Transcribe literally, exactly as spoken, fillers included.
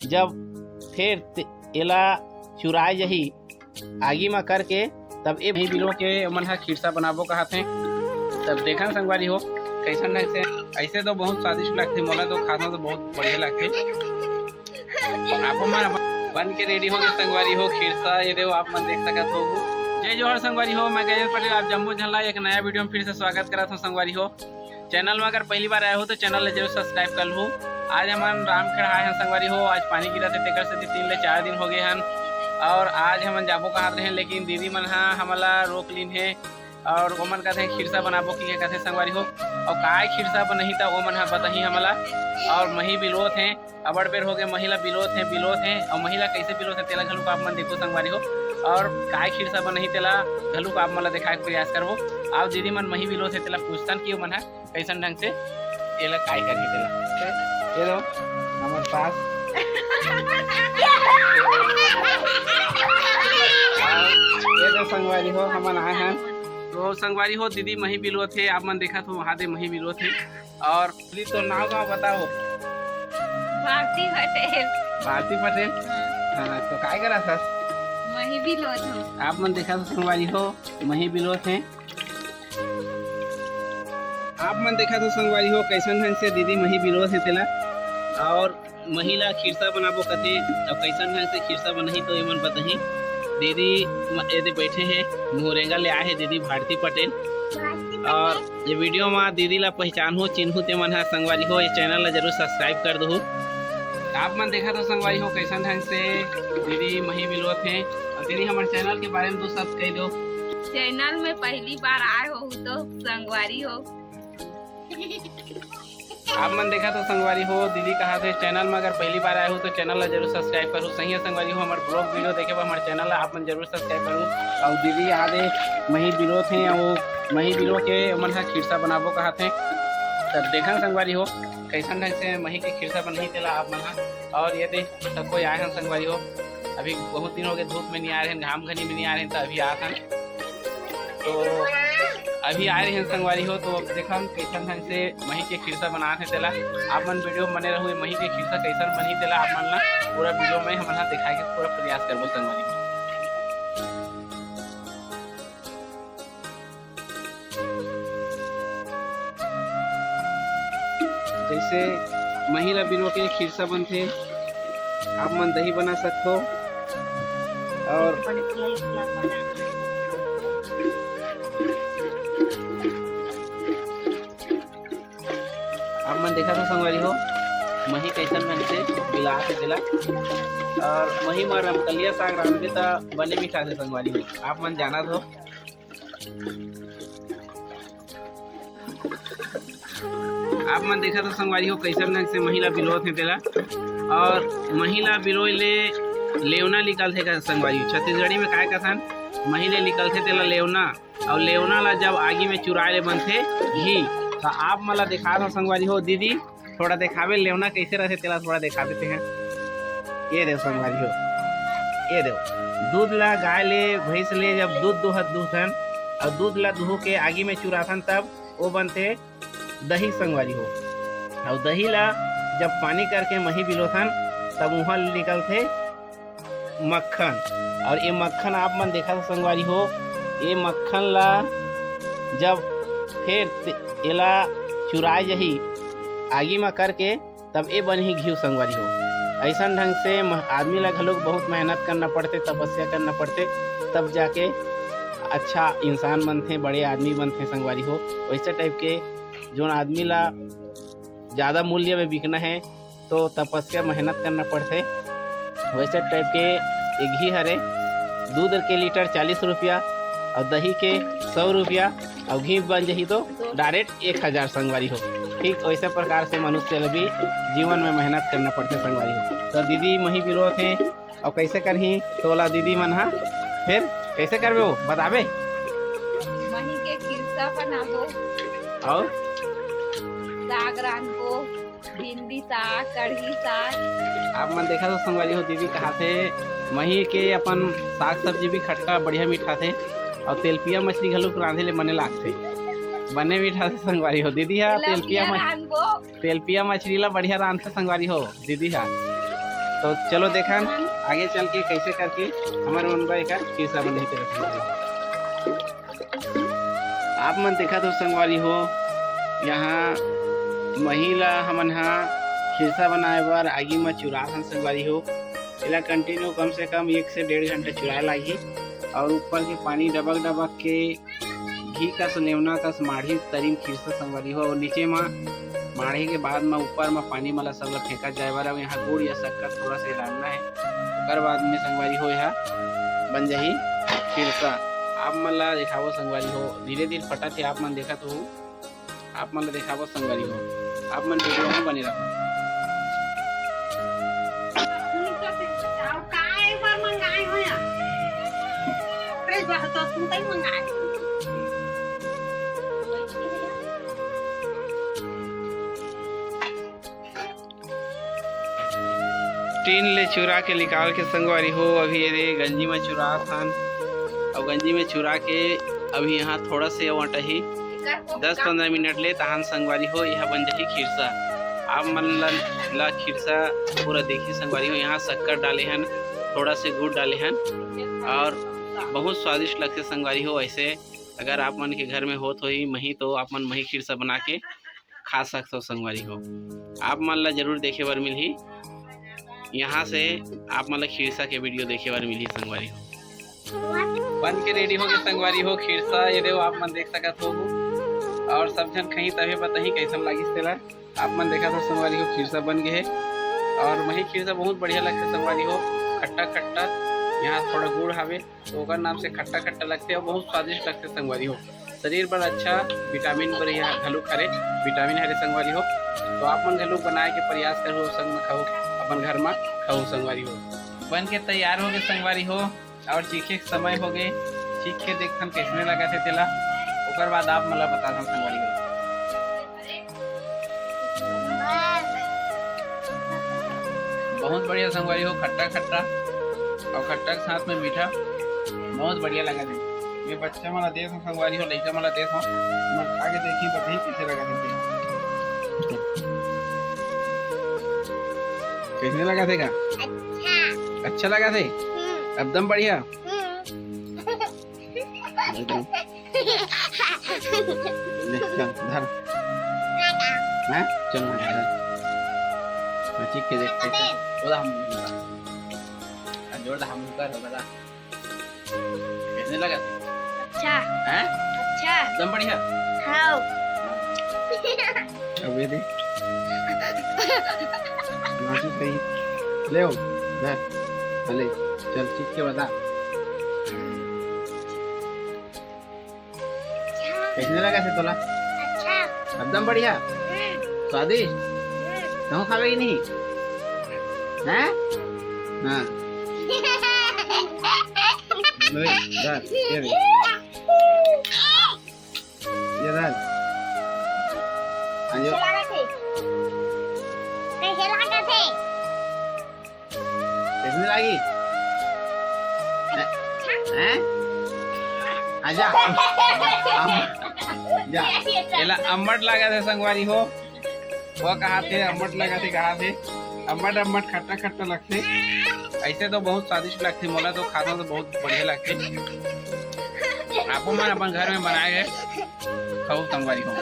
जब फेर ते-, एला चुराए जही आगी म करके, तब ए मही बिलो के ओमन ह खिरसा बनाबो कहत हे। तब देखन संगवारी हो, कैसन ढंग से, ऐसे तो बहुत स्वादिष्ट लगथे, मोला तो खाना तो बहुत बढ़िया लगथे। आपो मन बन के रेडी हो गए संगवारी हो खिरसा, ये देखो आप मन देख सकत हो। जय जोहार संगवारी हो, मैं गजेंद्र पटेल, आप जम्मो झन ला एक नया वीडियो में फिर से स्वागत करत हूँ संगवारी हो। चैनल में अगर पहली बार आए हो तो चैनल ला जरूर सब्सक्राइब कर लू। आज हमन रामखेड़ा आए हैं संगवारी हो, आज पानी गिरत हे तेकर से तीन ले चार दिन हो गए हन। और आज हमन जाबो कहत रहे, लेकिन दीदी मन हा हमला रोक लीन हे और ओमन कथे खिरसा बनाबो कि कथे संगवारी हो। और काय खिरसा बनही त ओमन हा बताही हमला। और मही बिलोत हे, अबड़ बेर हो गए महिला बिलोत हे, बिलोत हे। और महिला कैसे बिलोत हे तेला घलुक आप मन देखो संगवारी हो। और काय खिरसा बनही तेला घलुक आप मन ला देखाए के प्रयास करबो। आप दीदी मन मही बिलोत हे तेला पूछतन कि ओमन हा कैसन ढंग से एला काय करही तेला। ये लो, हमर सास। ये दो संगवारी हो, हमन आए हैं। तो संगवारी हो, दीदी मही बिलोत हे, आप मन देखत हो, वहाँ दे मही बिलोत हे। और दीदी, तो नाव गाँव बताओ। भारती पटेल। भारती पटेल? हाँ। हाँ, तो काय करा सस? मही बिलोत हो। आप मन देखत हो संगवारी हो, मही बिलोत हे। आप मन देखत हो संगवारी हो, कैसन ढंग से दीदी मही बिलोत हे तेला। और मही ला खिरसा बनाबो कथे, और कैसन ढंग से खिरसा बनही तो एमन बताही। दीदी म-, एदे बैठे हे, मुहरेंगा ले आए हे दीदी भारती पटेल। और ये वीडियो में दीदी ला पहचान हो, चिन्हू ते मन हा संगवारी हो, ये चैनल ला जरूर सब्सक्राइब कर दहू। आप मन देखत हो संगवारी हो, कैसन ढंग से दीदी मही बिलोत हे। और दीदी, हमारे चैनल के बारे में दो शब्द कह दो। चैनल में पहली बार आए हो तो संगवारी हो। आप मन देखत हो संगवारी हो, दीदी कहा थे चैनल में अगर पहली बार आए हो तो चैनल ला जरूर सब्सक्राइब करो। सही है संगवारी हो, हमारे ब्लॉग वीडियो देखे बर हमारे चैनल ला आप मन जरूर सब्सक्राइब करो। और दीदी यहाँ दे मही बिलोत हे, वो मही बिलो के मन हा खिरसा बनाबो कहा थे। तब देखन संगवारी हो, कैसन ढंग से मही के खिरसा बनही तेला आप मन हा। और ये दे सब कोई आए हैं संगवारी हो, अभी बहुत दिन हो गए धूप में नहीं आ रहे हैं, घाम घनी में नहीं आ रहे हैं, तो अभी आए हैं। तो अभी आए रहे हैं संगवारी हो, तो अब देखन कैसन ढंग से मही के खिरसा बनात हे तेला। आप मन वीडियो में बने रहू, मही के खिरसा कैसन बनही तेला आप मन ला पूरा वीडियो में हमन हा दिखाए के पूरा प्रयास करबो संगवारी हो। जैसे मही ला बिनो के खिरसा बनथे, आप मन दही बना सकथो। और आप मन देखत हो संगवारी हो, मही कैसन ढंग से बिलात हे तेला। और मही म रमकलिया साग रांधबे त बने मीठा से संगवारी हो, आप मन जानत हो। आप मन देखत हो संगवारी हो, कैसन ढंग से मही ला बिलोत हे तेला। और मही ला बिलोय ले लेवना निकलथे का संगवारी हो। छत्तीसगढ़ी में काय कथन, मही ले निकलथे तेला लेवना। और लेवना ला जब आगी में चुराए ले बनथे घी। तो आप मन ला दिखात हो संगवारी हो, दीदी थोड़ा दिखावे लेवना कैसे रहथे तेला थोड़ा दिखा देते हैं। ये देखो संगवारी हो, ये देखो, दूध ला गाय ले भैंस ले जब दूध दुहत दुहथन और दूध ला दुहो के आगी में चुराथन तब वो बनथे दही संगवारी हो। और दही ला जब पानी करके मही बिलोथन तब उहाँ ले निकलथे मक्खन। और ये मक्खन आप मन देखत हो संगवारी हो, ये मक्खन ला जब फेर ते-, एला चुराए जही आगी म करके, तब ए बनही घीव संगवारी हो। ऐसन ढंग से मह-, आदमी ला घलोक बहुत मेहनत करना पड़थे, तपस्या करना पड़थे, तब जाके अच्छा इंसान बनथे, बड़े आदमी बनथे संगवारी हो। वैसे टाइप के जोन आदमी ला ज़्यादा मूल्य में बिकना है, तो तपस्या मेहनत करना पड़थे। वैसे टाइप के ये घी हरे, दूध के लीटर चालीस रुपया और दही के सौ रुपया और घी बन जही तो डायरेक्ट एक हजार संगवारी हो। ठीक वैसे प्रकार से मनुष्य ल भी जीवन में मेहनत करना पड़थे संगवारी हो। तो दीदी मही बिलोथे और कैसे करही तोला दीदी मन हा, फिर कैसे करबे वो बताबे? मही के खिरसा बनाबो। और साग रांधबो, भिंडी साग, कढ़ी साग। आप मन देखत हो संगवारी हो, दीदी कहाथे मही के अपन साग सब्जी भी खटका बढ़िया मिठाथे और तेलपिया मछली घलो रांधे ले बने लागथे, बने मिठाथे संगवारी हो। दीदी हा तेलपिया तेलपिया मछ-, रांधबो। तेलपिया मछली ला बढ़िया रांधथे संगवारी हो दीदी हा। तो चलो देखन आगे चल के कैसे करके हमर मन बर एकर खिरसा बनही तेला संगवारी। आप मन देखत हो संगवारी हो, यहाँ मही ला हमन हा खिरसा बनाए बर आगी म चुरात हन संगवारी हो। एला कंटिन्यू कम से कम एक से डेढ़ घंटा चुराए लागही और ऊपर के पानी डबक डबक के घी कस नेवना कस माढ़ी तरी म खिरसा संगवारी हो। और नीचे म माढ़े के बाद म ऊपर म पानी मला सब ला फेंका जाए बर। अब यहाँ गुड़ या शक्कर थोड़ा से डालना है, ओकर बाद में संगवारी हो यहाँ बन जाही खिरसा। आप मन ला दिखावो संगवारी हो, धीरे धीरे फटत हे, आप मन देखत हो, आप मन ला दिखावो संगवारी हो, आप मन वीडियो में बने रहो। टीन ले चुरा के निकाल के संगवारी हो, अभी ये दे गंजी में चुरात हन, और गंजी में चुरा के अभी यहाँ थोड़ा से अउ अटही दस पंद्रह मिनट ले तहान संगवारी हो, यह बन जाही खिरसा। आप मन ला, ला खिरसा पूरा देखी संगवारी हो, यहाँ शक्कर डाले हन, थोड़ा से गुड़ डाले हन और बहुत स्वादिष्ट लगथे संगवारी हो। ऐसे अगर आप मन के घर में होत होही मही, तो आप मन मही खिरसा बना के खा सकथो संगवारी हो। आप मन ला जरूर देखे बर मिलही, यहाँ से आप मन ला खिरसा के वीडियो देखे बर मिलही संगवारी हो। बन के रेडी हो गए संगवारी हो खिरसा, ये देखो आप मन देख सकत हो। और सब झन खही तभे बताही कैसन लागिस तेला। आप मन देखत हो संगवारी हो खिरसा बन गए हे और मही खिरसा बहुत बढ़िया लगथे संगवारी हो, खट्टा खट्टा, यहाँ थोड़ा गुड़ हावे तो ओकर नाम से खट्टा खट्टा लगथे और बहुत स्वादिष्ट लगथे संगवारी हो। शरीर बर अच्छा, विटामिन बर यह घलो हरे, विटामिन हरे संगवारी हो। तो आप मन घलो बनाए के प्रयास करो, संग में खाओ, अपन घर में खाओ संगवारी हो। बन के तैयार हो गए संगवारी हो और चीखे के समय हो गए। चीख के देखथन कैसने लगत हे तेला, ओकर बाद आप मन ला बताथन संगवारी हो। बहुत बढ़िया संगवारी हो, खट्टा खट्टा और खट्टा के साथ में मीठा, बहुत बढ़िया लगा थे। ये बच्चा मन ला देत हो संगवारी हो, लइका मन ला देत हो, मन खा के देखी, बताही कैसे लगा थे। कैसने लगा थे का? अच्छा। अच्छा लगा थे? हम्म। एकदम बढ़िया। हम्म। एकदम। ले, चल, धर। हैं? चल, धर। हाँ, चीख के देख, कैसे? बोला हम, जोर दा हम कर, बोला। कैसने लगा? अच्छा। हैं? अच्छा। एकदम बढ़िया। हाँ। अब ये दे। नाचू सही। ले, धर। हाँ, ले। चल, चीख के बता। कैसने लगा थे तोला? अच्छा। एकदम बढ़िया। हम्म। स्वादिष्ट। हम्म। तहूँ खाबे कि नहीं? हैं? हाँ। ले, धर, ये दे। ये धर। हाँ, जो। कैसे लगा थे? कैसे लगा थे? कैसने लागी? हैं? आजा। अम-, जा। एला अम्मट लगा थे संगवारी हो। वो कहा थे अम्मट लगा थे, कहा थे अम्मट, अम्मट खट्टा खट्टा लगथे। ऐसे तो बहुत स्वादिष्ट लगथे, मोला तो खाता तो बहुत बढ़िया लगथे। आपो मन अपन घर में बनाए के खाओ संगवारी हो।